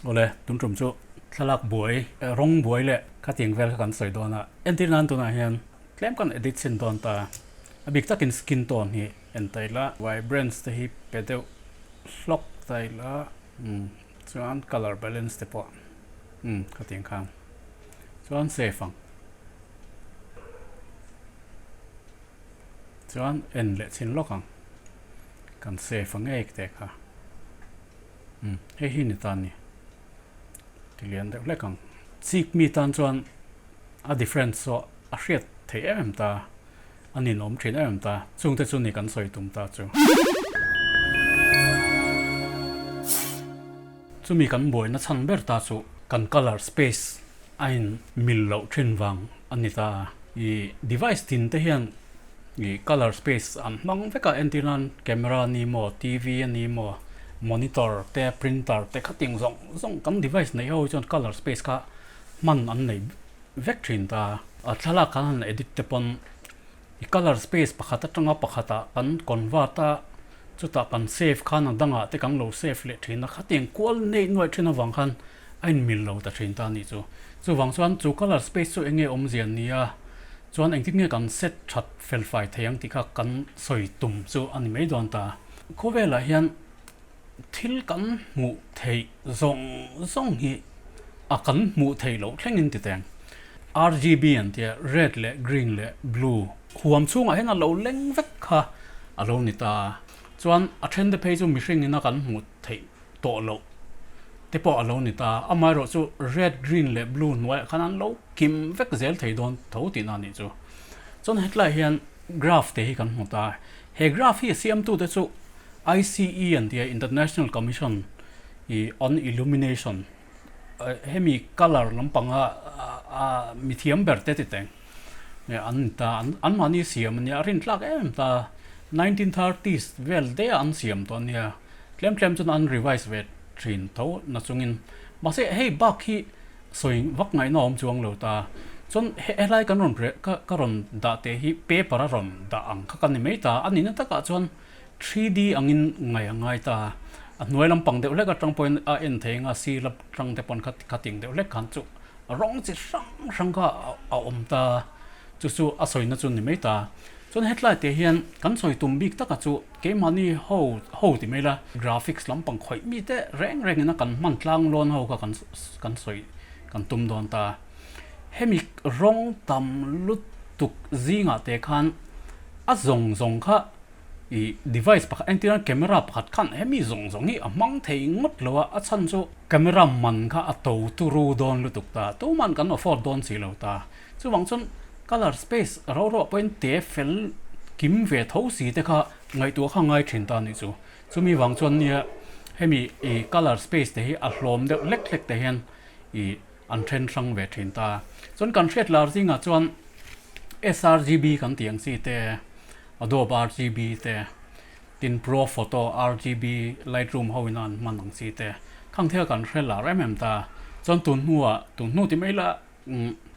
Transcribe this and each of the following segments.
Awle, tun tum chu thlalak buai, rawng buai leh khatiang vel kha kan sawi dawn a. Entir nan tunah hian tlem kan edit chhin dawn ta. A bik takin skin tone hi en ta ila, vibrance te hi pe deuh hlawk ta ila, umm chuan colour balance te pawh umm khatiang khan chuan save ang. Chuan en leh chhin lawk ang. Kan save ang ngei te kha. Umm hei hi ni ta ni. Ti lian deuh hlek ang. Chik mi tan chuan a difference chu a hriat theih em em ta. A ninawm thin em em ta. Chungte chu ni kan sawi tum ta chu. Chumi kan buaina chhan ber ta chu kan colour space a in mil loh thin vang a ni ta. I device tin te hian i colour space an hmang vek a, entir nan camera a ni maw, TV a ni maw, monitor te, printer te khating zawng zawng kan device neih ho hi chuan colour space kha hman an nei vek thin ta. A thlalak kan han edit te pawn I colour space pakhat atanga pakhatah kan convert a, chutah kan save khan a dangah te kan lo save leh thin a, khatiang kual neih nuaih thin avang khan a inmil lo ta thin ta a nih chu. Chuvang chuan chu colour space chu eng nge awmzia ni a, chuan engtin nge kan set that fel fai thei ang tih kha kan sawi tum chu a ni mai dawn ta. Khawvelah hian Thil kan hmuh theih zawng zawng hi a kan hmuh theih loh thlengin ti teng. RGB an tia, red leh green leh blue huam chhungah hian a lo leng vek kha a lo ni ta. Chuan a then te phei chu mihring ina kan hmuh theih tawh loh te pawh a lo ni ta. Amaherawh chu red, green leh blue hnuaiah khan an lo kim vek zel thei dawn tho tihna a nih chu. Chuan hetlaiah hian graph te hi kan hmu ta. He graph hi a siamtute chu ICE an ti a, International Commission on Illumination, hemi colour lampanga mithiam ber te ti teng an ni ta, an mahni siam a nia, a rintlak em em ta, 1930s vel daih a an siam tawh a nia, tlem tlem chuan an revise ve thin tho na chungin, mahse hei bak hi sawi vak ngaihna awm chuang lo ta, chuan helai kan rawn ka rawn dah teh hi paper a rawn dah ang kha ka ni mai ta, a nihna takah chuan 3D angin ngaih a ngai ta. A hnuai lampang deuh hlek atang pawhin a en thei anga sir atang te pawn kha khating deuh hlek khan chu rawng chi hrang hrang kha a awm ta. Chu chu a sawina chu ni mai ta. Chuan hetlai te hian kan sawi tum bik taka chu keimahni ho ho ti mai la graphics lampang khawih mi te reng reng ina kan hman tlang lawn ho kha kan kan sawi kan tum dawn ta. Hemi rawng tam lutuk zingah te khan a zawng zawng kha I device pakhat entir a camera pakhat khan hemi zawng zawng hi a hmang thei ngawt lo a, a chhan chu camera man kha a to turu dawn lutuk ta, tuman kan afford dawn si lo ta. Chuvang chuan colour space ro ro ah pawhin te fel kim ve tho si te kha ngaihtuah kha ngai thin ta a nih chu. Chumi vang chuan nia hemi i colour space te hi a hlawm deuh hlek hlek te hian i an then hrang ve thin ta. Chuan kan hriat lar zingah chuan sRGB kan tih ang chi te, Adobe RGB te, tin Pro Photo RGB Lightroom ho ina an hman ang chi te, khang thil kan hre lar em em ta. Chuan tun hnuah, tun hnu ti mai la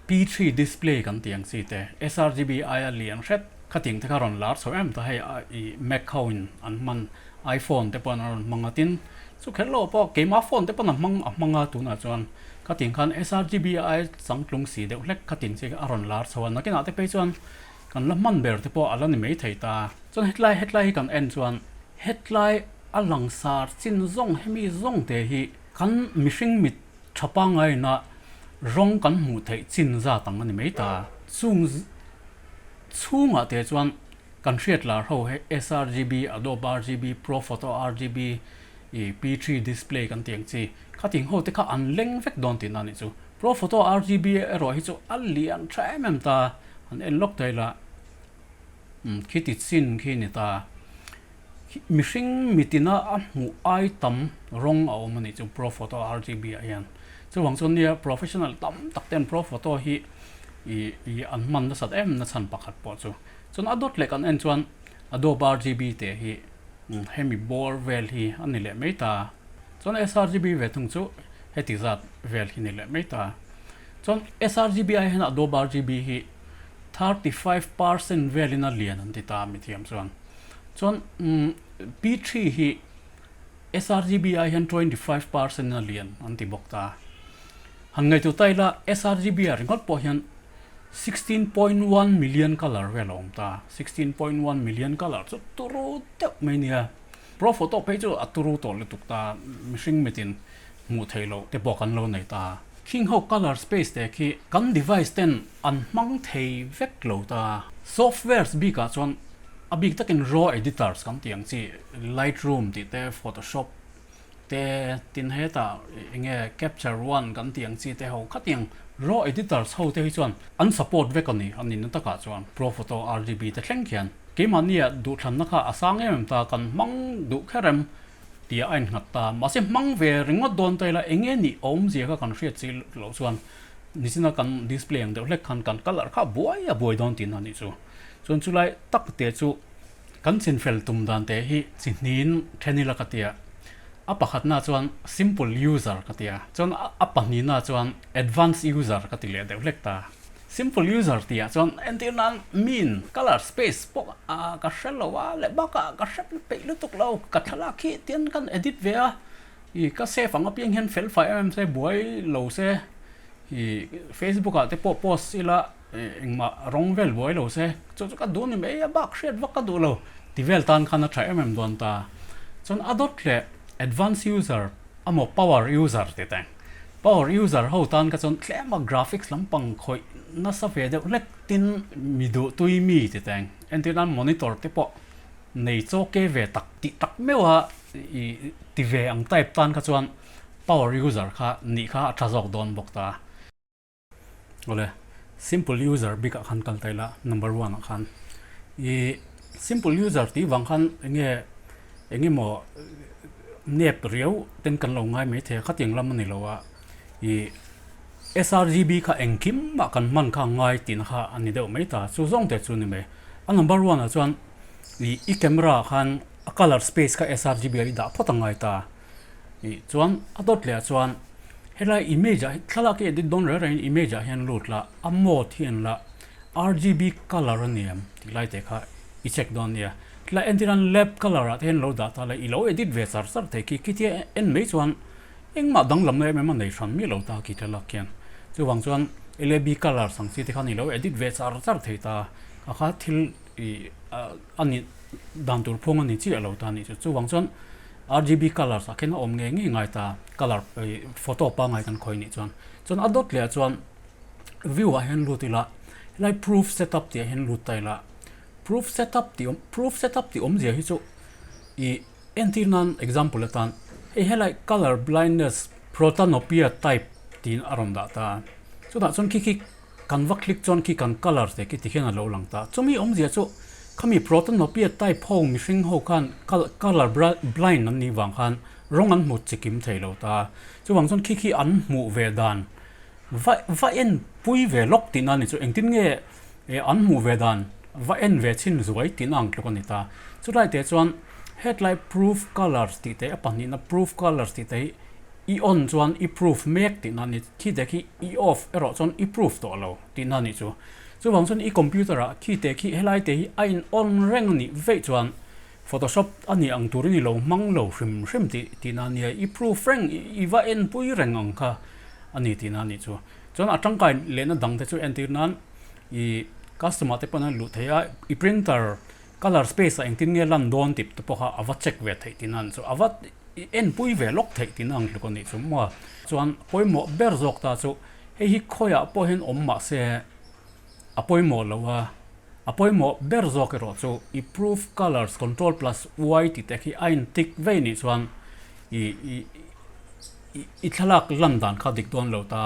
P3 display kan tih ang chi te, sRGB aia lian hret khating te kha rawn lar chho em ta hei i Mac ho in an hman iPhone te pawh an rawn hmang a, tin chu kher lo pawh keimah phone te pawn a hmang a hmang a tunah chuan khating khan sRGB aia changtlung si deuh hlek khating chi a rawn lar chho a, nakinah te phei chuan Kan la hman ber te pawh a la ni mai thei ta. Chuan hetlai hetlai hi kan en chuan hetlai a langsar chin zawng hemi zawng te hi kan mihring mit tha pangaina rawng kan hmuh theih chin zat ang a ni mai ta. Chung chhungah te chuan kan hriat lar ho he sRGB, Adobe RGB, Pro Photo RGB, ih P3 display kan tih ang chi khating ho te kha an leng vek dawn tihna a nih chu. Pro Photo RGB erawh hi chu a lian tha em em ta. Han en lawk thei la, umm khiti chin khi ni ta. Mihring mitina a hmuh ai tam rawng a awm a nih chu Pro Photo RGB ah hian. Chuvang chuan nia professional tam tak ten Pro Photo hi ih ih an hman nasat em nachhan pakhat pawh chu. Chuan a dawt leh kan en chuan Adobe RGB te hi hemi bawr vel hi a ni leh mai ta. Chuan sRGB ve thung chu heti zat vel hi ni leh mai ta. Chuan sRGB ai hian Adobe RGB hi 35% velin a lian an ti ta mithiam chuan. Chuan P3 hi sRGB ai hian 25% a lian an ti bawk ta. Han ngaihtuah ta ila sRGB ah ringawt pawh hian 16.1 million colour vel a awm ta. 16.1 million colour chu turu deuh mai nia. Pro photo phei chu a turu tawh lutuk ta, mihring mitin hmuh theih loh te pawh kan lo nei ta. Khing ho colour space te khi kan device ten an hmang thei vek lo ta. Softwares bikah chuan a bik takin raw editors kan tih ang chi Lightroom tih te, Photoshop te tin hetah eng nge Capture One kan tih ang chi te ho khatiang raw editors ho te hi chuan an support vek a ni a nihna takah chuan Pro Photo RGB te thleng khian keimahnia duhthlanna kha a sang em em ta kan hmang duh kher em tia a innghat ta. Mahse hmang ve ringawt dawn ta ila eng nge nih awmzia kha kan hriat chi loh chuan nichina kan display ang deuh hlek khan kan colour kha buai a buai dawn tihna a nih chu. Chuan chulai tak te chu kan chinfel tum dan te hi chi hnin then ila ka tia. A pakhatna chuan simple user ka tia chuan a pahnihna chuan advance user ka ti leh deuh hlek ta. Simple user tih ah chuan entir nan min colour space pawh a ka hre lo a leh bakah ka hre peih lutuk lo ka thlalak hi tian kan edit ve a ih ka save ang apiang hian fel fai em em se buai lo se ih facebook ah te pawh post ila engmah rawng vel buai lo se chu chu ka duh ni mai a bak hriat vak ka duh lo ti vel tan khan a tha em em dawn ta chuan a dawt leh advance user Amaw power user ti teng. Power user ho tan kha chuan tlem a graphics lampang khawih nasa ve deuh hlek tin mi duh tui mi ti teng. Entir nan monitor te pawh nei chaw ke ve tak tih tak meuh a i ti ve ang type tan kha chuan power user kha nih kha a tha zawk dawn bawk ta. Awle, simple user bikah khan kal ta ila number one ah khan i simple user tih vang khan enge eng emaw nep riau ten kan lo ngai mai thei a khatiang lam a ni lo a i sRGB kha engkim mah kan hman kha ngai tihna kha a ni deuh mai ta chu zawng te chu a ni mai a number one ah chuan i i camera ah khan a colour space kha sRGB ah i dah phawt a ngai ta. Ih chuan a dawt leh ah chuan helai image ah thlalak hi edit dawn reng rengin image ah hian lut la a mode hi an la RGB colour a ni em tih lai te kha i check dawn nia tilai entir an lab colour ah te hian lo dah ta la i lo edit ve char char thei khi khitia en mai chuan engmah danglamna em em a nei hran miah lo ta khi thlalak khian chuvang chuan lab colours ang chi te khan i lo edit ve char char thei ta a kha thil ih a nih dan tur phung a ni chiah lo ta a nih chu chuvang chuan RGB colours ah khian a awm ngei ngei ngai ta colour ih photo pangngai kan khawi nih chuan chuan a dawt leh ah chuan view ah hian lut ila helai proof setup tih ah hian lut ta ila proof setup tih awm proof setup tih awmzia hi chu ih entir nan example atan hei helai colour blindness protanopia type tiin a rawn dah ta chutah chuan khi khi Kan va click chuan khi kan colour te khi tikhian a lo lang ta. Chumi awmzia chu khami protanopia type ho mihring ho khan colour blind an nih vang khan rawng an hmu chikim thei lo ta. Chuvang chuan khi khi an hmuh ve dan va va en pui ve lawk tihna a ni chu. Engtin nge an hmuh ve dan va en ve chhin zuai tihna ang tluk a ni ta. Chulai te chuan headlight proof colours tih te a pahnihna proof colours tih te hi I on chuan i proof mek tihna a ni. Khi te khi i off erawh chuan i proof tawh lo tihna a nih chu. Chuvang chuan i computer ah khi te khi helai te hi a in on reng a nih veih chuan photoshop a nih ang turin i lo hmang lo hrim hrim tih tihna a nia. I proof reng i va enpui reng ang kha a ni tihna a nih chu. Chuan a tangkai lehna dang te chu entir nan i customer te pawn a luh theih a, i printer colour space ah engtin nge lan dawn tih te pawh kha a va check ve theih tihna a ni chu. A va I enpui ve lawk theih tihna ang tluk a nih chu maw? Chuan pawimawh ber zawk ta chu hei hi khawiah pawh hian awm mah se a pawimawh lo a, a pawimawh ber zawk erawh chu i proof colours control plus y tih te khi a in tick vei nih chuan i i i thlalak lan dan kha dik dawn lo ta.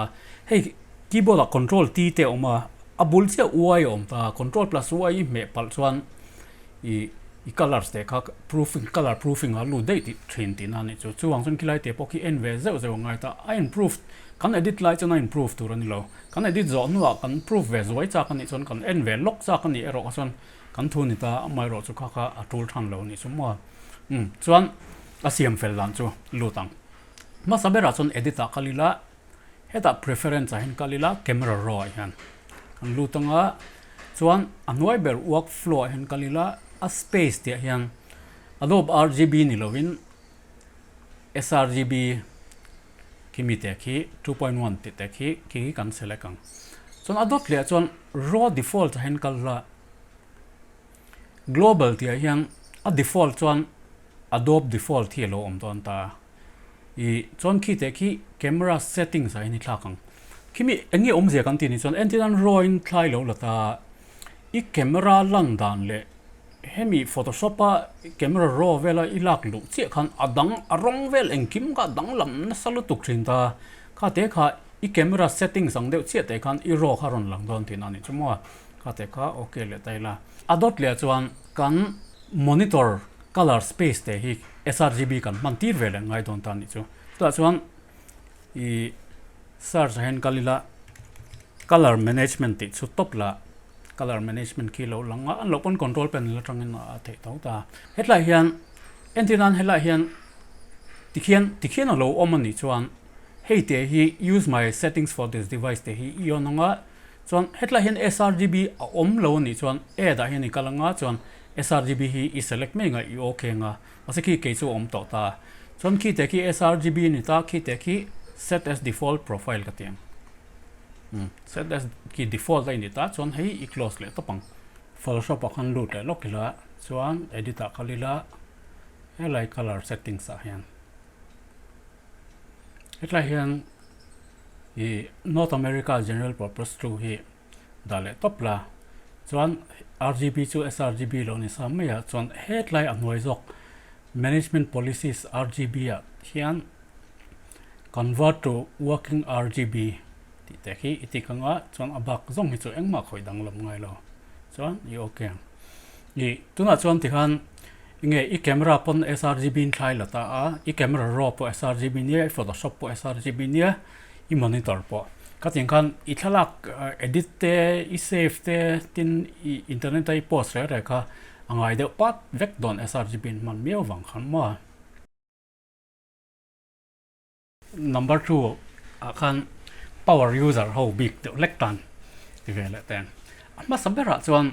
Hei keyboard ah control t te a awm a, a bul chiah y a awm ta, control plus y i hmeh palh chuan I i colours te kha proofing colour proofing a lut daih tih thin tihna a nih chu. Chuvang chuan khilai te pawh khi en ve zeuh zeuh a ngai ta. A in proof kan edit lai chuan a in proof tur a ni lo. Kan edit zawh hnuah kan proof ve zuai chak a nih chuan kan en ve lawk chak a nih erawh kha chuan kan thu ni ta amaherawh chu kha kha a tul than lo a nih chu maw. Umm chuan a siam fel dan chu lut ang. Hmasa berah chuan edit ah kal ila Hetah preference ah hian kal ila camera raw ah hian kan lut anga chuan a hnuai ber work flow ah hian kal ila a space tih ah hian Adobe RGB ni lovin. sRGB khi mi te khi 2.1 tih te khi khi hi kan select ang. Chuan a dawt leh chuan raw default ah hian kal la global tih ah hian a default chuan Adobe default hi a lo awm dawn ta. Ih chuan khi te khi camera settings ah hian i thlak ang. Khi mi eng nge awmzia kan tih ni chuan entir nan raw in thlai lo la ta i camera lan dan leh hemi photoshop a camera raw vela i lak luh chiah khan a dang a rawng vel engkim kha a danglam nasa lutuk thin ta. Kha te kha i camera settings ang deuh chiah te khan i raw kha rawn lang dawn thin a ni chu maw. Kha te kha okay leh ta ila. A dawt leh chuan kan monitor colour space te hi sRGB kan hman tir ve leh ngai dawn ta a nih chu. Chutah chuan ih search ah hian kal ila colour management tih chu tawp lah colour management khi lo lang a an lo pawn control panel atangin a theih tho ta. Hetlai hian entir nan helai hian tikhian tikhian a lo awm a nih chuan hei te hi use my settings for this device te hi i on ang a chuan hetlai hian sRGB a awm lo a nih chuan add ah hian i kal ang a chuan sRGB hi i select mai ang a i ok ang a mahse khi kei chu a awm tawh ta chuan khi te khi sRGB a ni ta khi te khi set as default profile ka ti ang umm set as khi default a i ni ta chuan hei i close leh tawp ang photoshop ah khan lut leh lawk ila chuan edit ah kal ila helai colour settings ah hian hetlai hian ih North America general purpose two hi dah leh tawp la chuan RGB chu sRGB lo ni sa mai a chuan hetlai a hnuai zawk management policies RGB ah hian convert to working RGB tih te khi i tik anga chuan a bak zawng hi chu engmah khawih danglam ngai lo chuan i ok ang ih tunah chuan tikhan enge i camera pawn sRGB in thlai la ta a i camera raw pawh sRGB nia i photoshop pawh sRGB nia i monitor pawh ka tih ang khan i thlalak edit te i save te tin i internet a i post reh reh kha a ngai deuh pat vek dawn sRGB in hman miau vang khan maw. Number 2 ah khan power user ho bik deuh hlek tan ti ve leh teng. A hmasa berah chuan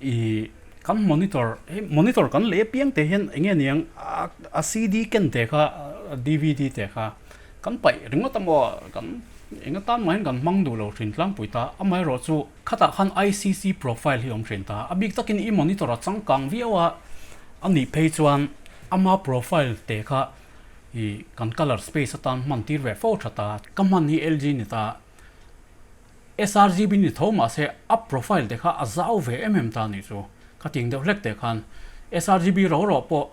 ih kan monitor hei monitor kan leh apiang te hian eng nge niang a CD ken te kha DVD te kha kan paih ringawt a maw kan eng atan mah hian kan hmang duh lo thin tlangpui ta amaherawh chu khatah khan ICC profile hi a awm thin ta a bik takin i monitor a changkang viau a a nih phei chuan ama profile te kha ih kan colour space atan hman tir ve fo tha ta ka hman hi LG ni ta. SRGB ni tho mahse a profile te kha a zau ve em em ta nih chu. Ka ting deuh hlek te khan SRGB ro ro pawh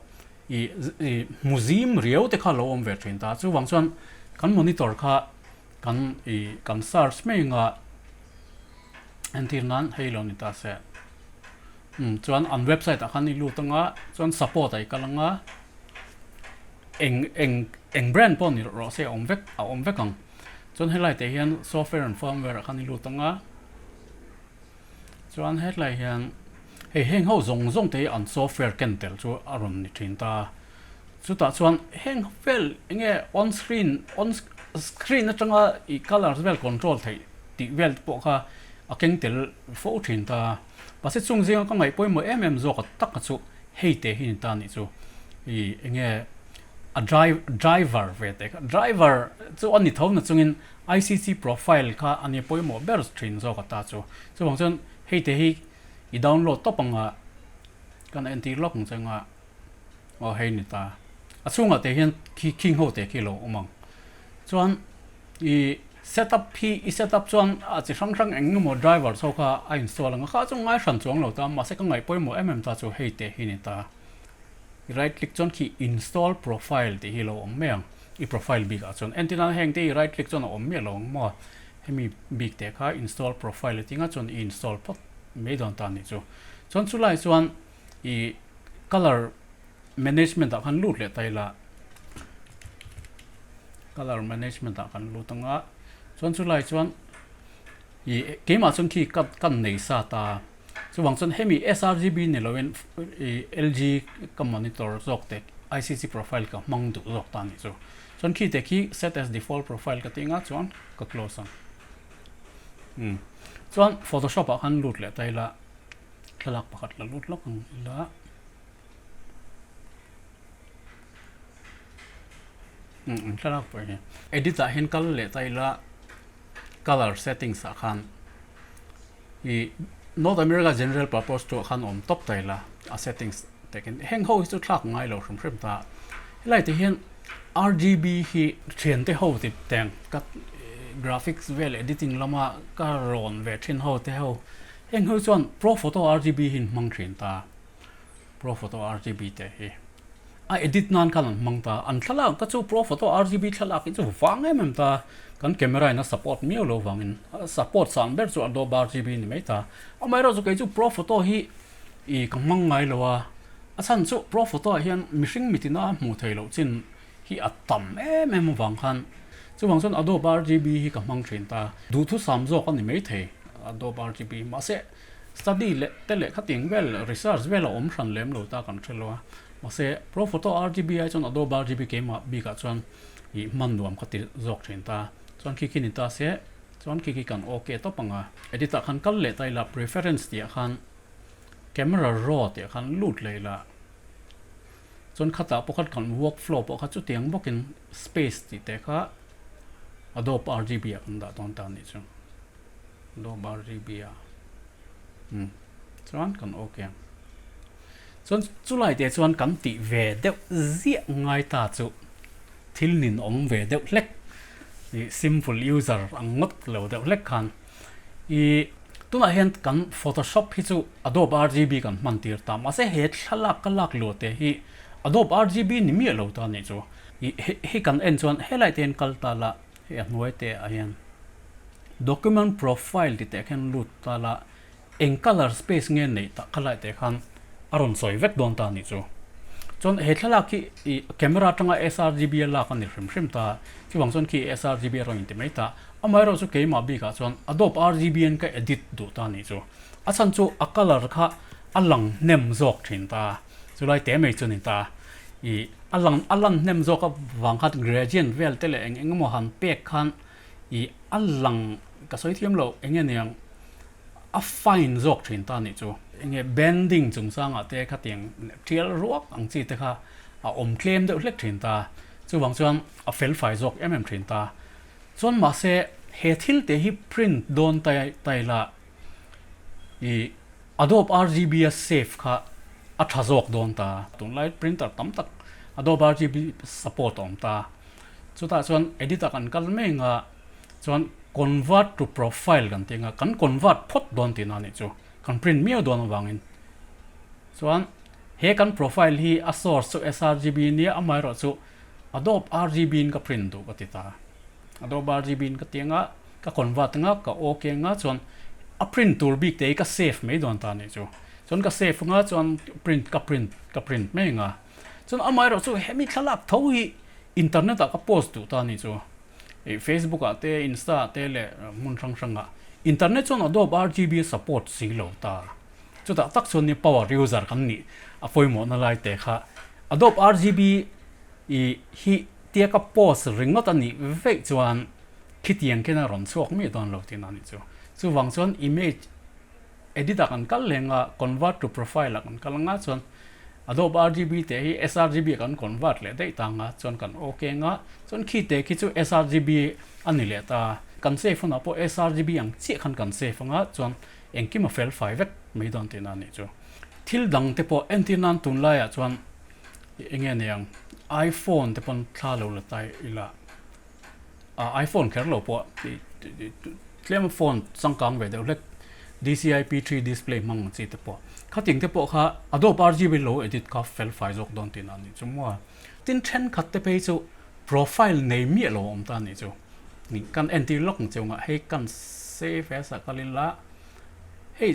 ih ih hmu zim riau te kha lo awm ve thin ta. Chuvang chuan kan monitor kha kan ih kan search mai anga entir nan hei lo ni ta se. Umm chuan an website ah khan i lut anga chuan support ah i kal anga eng eng eng brand pawh ni rawh se a awm vek a awm vek ang. Chuan helai te hian software and firmware ah khan i lut ang a, chuan hetlai hian hei heng ho zawng zawng te hi an software ken tel chu a rawn ni thin ta. Chutah chuan heng vel eng nge on screen on screen atanga ih colours vel control theih tih vel te pawh kha a keng tel fo thin ta. Mahse chung zinga ka ngaih pawimawh em em zawk tak chu hei te hi ni ta nih chu ih eng nge a driver ve te kha driver chu a ni tho na chungin ICC profile kha a ni pawimawh ber thin zawk a ta chu chuvang chuan hei te hi i download tawp anga kan entir lawk ang che anga aw hei ni ta a chhungah te hian khi khing ho te khi lo awm ang chuan i setup hi i setup chuan a chi hrang hrang eng emaw driver ho kha a install ang a kha chu ngai hran chuang lo ta mahse ka ngaih pawimawh em em ta chu hei te hi ni ta. I right click chuan khi install profile tih hi lo awm mai ang i profile bik ah chuan entir nan heng te i right click chuan a awm miah lo ang maw hemi bik te kha install profile a tinga chuan i install phawt mai dawn ta nih chu chuan chulai chuan i colour management ah khan lut leh ta ila colour management ah kan lut anga chuan chulai chuan i keimah chuan khi ka kan nei sa ta. Chuvang chuan hemi sRGB ni loin i LG ka monitor zawk te ICC profile ka hmang duh zawk ta nih chu. Chuan khi te khi set as default profile ka tih nga chuan ka close ang. Umm chuan photoshop ah khan lut leh ta ila thlalak pakhat la lut lawk ang ila. An thlalak pawh hi edit ah hian kal leh ta ila colour settings ah khan ih North America general purpose chu ah khan awm tawp ta ila a settings takin heng ho hi chu thlak ngai lo hrim hrim ta helai te hian R_G_B hi thian te ho ti teng ka graphics vel editing lama ka rawn ve thin ho te ho heng ho chuan pro photo R_G_B hi an hmang thin ta. Pro Photo RGB te hi a edit nan khan an hmang ta, an thlalak ka chu Pro Photo RGB thlalak hi chu vang em em ta, kan camera in a support miau lo vangin a support sang ber chu Adobe RGB ni mai ta, amaherawhchu kei chu Pro Photo hi ih ka hmang ngai lo a, a chhan chu Pro Photo ah hian mihring mitin a hmuh theih loh chin hi a tam em em avang khan chuvang chuan Adobe RGB hi ka hmang thin ta, duhthusam zawk a ni mai thei Adobe RGB mahse Study leh te leh khating vel research vel a awm hran lem lo ta kan hre lo a, mahse Pro Photo RGB ai chuan Adobe RGB keimah bikah chuan ih hman nuam kha ti zawk thin ta. Chuan khi khi ni ta se chuan khi khi kan ok tawp ang a. Edit ah khan kal leh ta ila preference tih ah khan camera raw tih ah khan lut leh ila chuan khatah pawh khan kan work flow pawh kha chutiang bawkin space tih te kha Adobe RGB ah kan dah dawn ta a nih chu. Adobe RGB a umm chuan kan ok ang chuan chulai te chuan kan tih ve deuh ziah ngai ta chu thil nin awm ve deuh hlek ih simple user ang ngawt lo deuh hlek khan ih tunah hian kan photoshop hi chu Adobe RGB kan hman tir ta mahse he thlalak ka lak luah te hi Adobe RGB ni miah lo ta nih chu ih hei kan en chuan helai te hian kal ta la hei a hnuai te ah hian. Document profile ti teh khan lut ta la, eng colour space nge neih tak kha lai teh khan a rawn sawi vek dawn ta a nih chu. Chuan he thlalak hi ih camera atanga sRGB a lak a ni hrim hrim ta, chuvang chuan khi sRGB a rawn inti mai ta. Amaherawh chu keimah bikah chuan Adobe RGB in ka edit duh ta a nih chu. A chhan chu a colour kha a lang hnem zawk thin ta, chulai te mai chu a ni ta. Ih a lang a lan hnem zawk avang khan gradient vel te leh eng eng emaw han pek khan Ih a lang ka sawi thiam lo eng nge niang a fine zawk thin ta nih chu. Eng nge bending chungchangah te khatiang tial ruak ang chi te kha a awm tlem deuh hlek thin ta. Chuvang chuan a fel fai zawk em em thin ta. Chuan mahse he thil te hi print dawn tai tai la ih Adobe RGB a save kha a tha zawk dawn ta. Tunlai printer tam tak Adobe RGB support a awm ta. Chutah chuan edit ah kan kal mai anga chuan convert to profile kan tih anga kan convert phawt dawn tihna a nih chu kan print miau dawn avangin chuan he kan profile hi a source chu srgb nia amaherawh chu Adobe RGB in ka print duh ka ti ta Adobe RGB in ka ti anga ka convert anga ka ok anga chuan a print tur bik te hi ka save mai dawn ta a nih chu chuan ka save anga chuan print ka print ka print mai anga. Chuan amaherawh chu hemi thlalak tho hi internet ah ka post duh ta a ni chu. Ih Facebook ah te, Insta ah te leh hmun hrang hrang ah internet chuan Adobe RGB a support si lo ta. Chutah tak chuan ni power user kan nih a pawimawhna lai te kha Adobe RGB ih hi tia ka post ringawt a nih veih chuan khitiang khian a rawn chhuak miah dawn lo tihna a nih chu. Chuvang chuan image edit ah kan kal leng a, convert to profile ah kan kal anga chuan Adobe RGB te hi sRGB ah kan convert leh daih ta anga chuan kan ok anga chuan khi te khi chu sRGB a ni leh ta kan save hunah pawh sRGB ang chiah khan kan save anga chuan engkim a fel fai vek mai dawn tihna a nih chu. Thil dang te pawh entir nan tunlaiah chuan eng nge niang iPhone te pawn thla lo la ta ila. iPhone kher lo pawh tlem phone changkang ve deuh hlek DCI P3 display hmang ang chi te pawh khating te pawh kha Adobe RGB lo edit kha fel fai zawk dawn tihna a nih chu maw. Tin thenkhat te phei chu profile nei miah lo a awm ta a nih chu. Kan entir lawk ang cheu ngah hei kan save as ah kal ila hei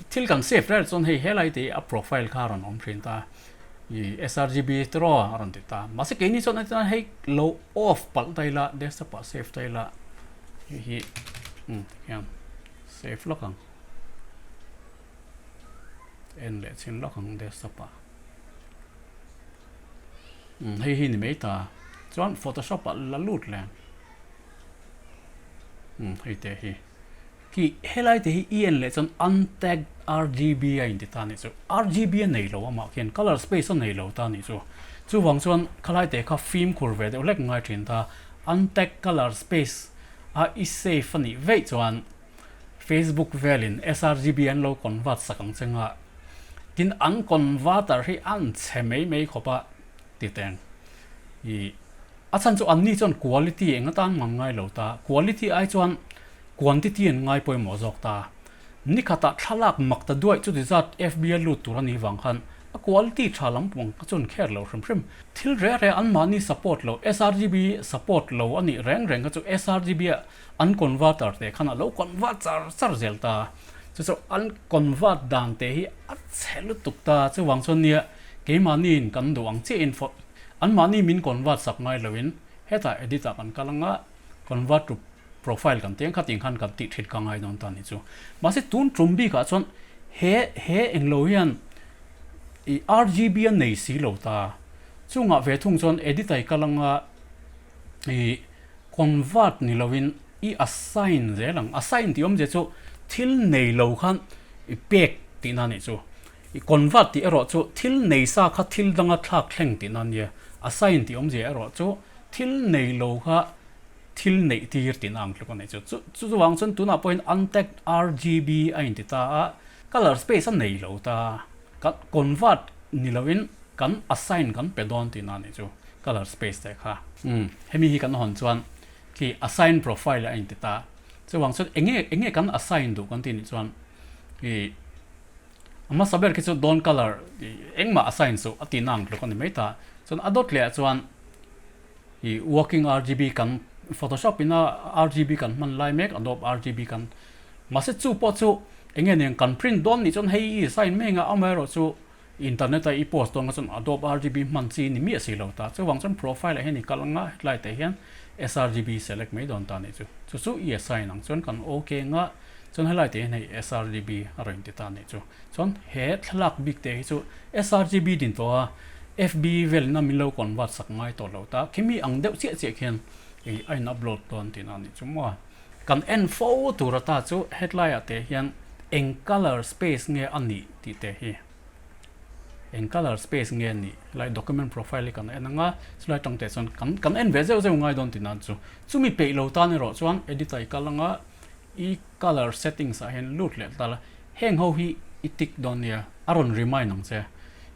thil kan save rel chuan hei helai te hi a profile kha a rawn awm thin ta. I srgb te raw a rawn ti ta. Mahse keini chuan a chuan hei lo off palh ta ila desktop ah save ta ila hei hi umm tikhian save lawk ang. En leh chhin lawk ang desktop ah. Umm hei hi ni mai ta. Chuan photoshop ah la lut leh ang. Umm hei te hi. Khi helai te hi i en leh chuan untagged RGB a inti ta anih chu. RGB a nei lo amah khian colour space a nei lo ta anih chu. Chuvang chuan khalai te kha fimkhur ve deuh hlek ngai thin ta. Untag color space a i save a nih veih chuan Facebook velin srgb an lo convert sak ang che nga. Tin an converter hi an chhe mai mai khawp a ti teng. I a chhan chu anni chuan quality eng atan man ngai lo ta. Quality ai chuan quantity an ngai pawimawh zawk ta. Nikhatah thlalak mak ta duaih chuti zat FB a lut tur a nih vang khan a quality tha lampang a chun kher lo hrim hrim. Thil reh reh anmahni support lo, sRGB support lo a nih reng reng kha chu sRGB ah an converter te khan a lo convert char char zel ta. Chu chu an convert dan te hi a chhe lutuk ta. Chuvang chuan nia keimahniin kan duh ang chiahin anmahni min convert sak ngai loin hetah edit ah kan kal anga convert to profile kan tih ang kha tih khan kan tih thin ka ngai dawn ta ni chu. Mahse tun tum bikah chuan he he englo hian ih RGB a nei si lo ta. Chungah ve thung chuan edit a i kal anga ih convert ni lovin i assign zel ang. Assign tih awmzia chu thil nei lo khan i pek tihna a nih chu. I convert tih erawh chu thil nei sa kha thil danga thlak thleng tihna a nia. Assign tih awmzia erawh chu thil nei lo kha thil neih tir tihna ang tluk a nei chu. Chu chu chuvang chuan tunah pawhin untagged RGB a inti ta a, colour space a nei lo ta. Kan convert ni loin kan assign kan pe dawn tihna a nih chu colour space te kha. Umm hemi hi kan hawn chuan khi assign profile a inti ta. Chuvang chuan enge enge kan assign duh kan tih nih chuan ih a hmasa ber khi chu dawn colour engmah assign suh a tihna ang tluk a ni mai ta. Chuan a dawt leh ah chuan I working RGB kan photoshop ina RGB kan hman lai mek Adobe RGB kan mahse chu pawh chu enge nen kan print dawn nih chuan hei i sign mai anga amaherawh chu internet a i post dawn kha chuan Adobe RGB hman chi ni miah si lo ta chuvang chuan profile ah hian i kal anga hetlai te hian sRGB select mai dawn ta nih chu chu chu i assign ang chuan kan ok anga chuan helai te hian hei sRGB a rawn ti ta nih chu. Chuan he thlalak bik te hi chu sRGB din tawh a, FB velna min lo convert sak ngai tawh lo ta, khimi ang deuh chiah chiah khian ih a in upload dawn tihna a nih chu maw. Kan en fo tur ata chu hetlai ah te hian eng colour space nge a nih tih te hi, eng colour space nge a nih helai document profile hi kan en anga chulai tang te chuan kan kan en ve zeuh zeuh ngai dawn tihna chu. Chumi peih lo tan erawh chuan edit ah i kal anga i colour settings ah hian lut leh ta la. Heng ho hi i tick dawn nia, a rawn remind ang che.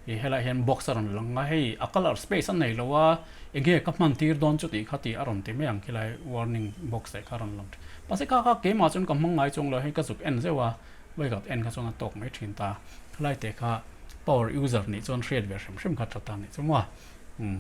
I helaiah hian box a rawn lang a, hei a colour space a nei lo a, enge ka hman tir dawn chu tih kha tih a rawn ti mai ang khilai warning box te kha a rawn lang thin. Mahse kha kha keimah chuan ka hmang ngai chuang lo, hei ka zuk en zeuh a, vawikhat en kha chuan a tawk mai thin ta. Khalai te kha power user nih chuan hriat ve hrim hrim kha tha ta nih chu maw. Umm.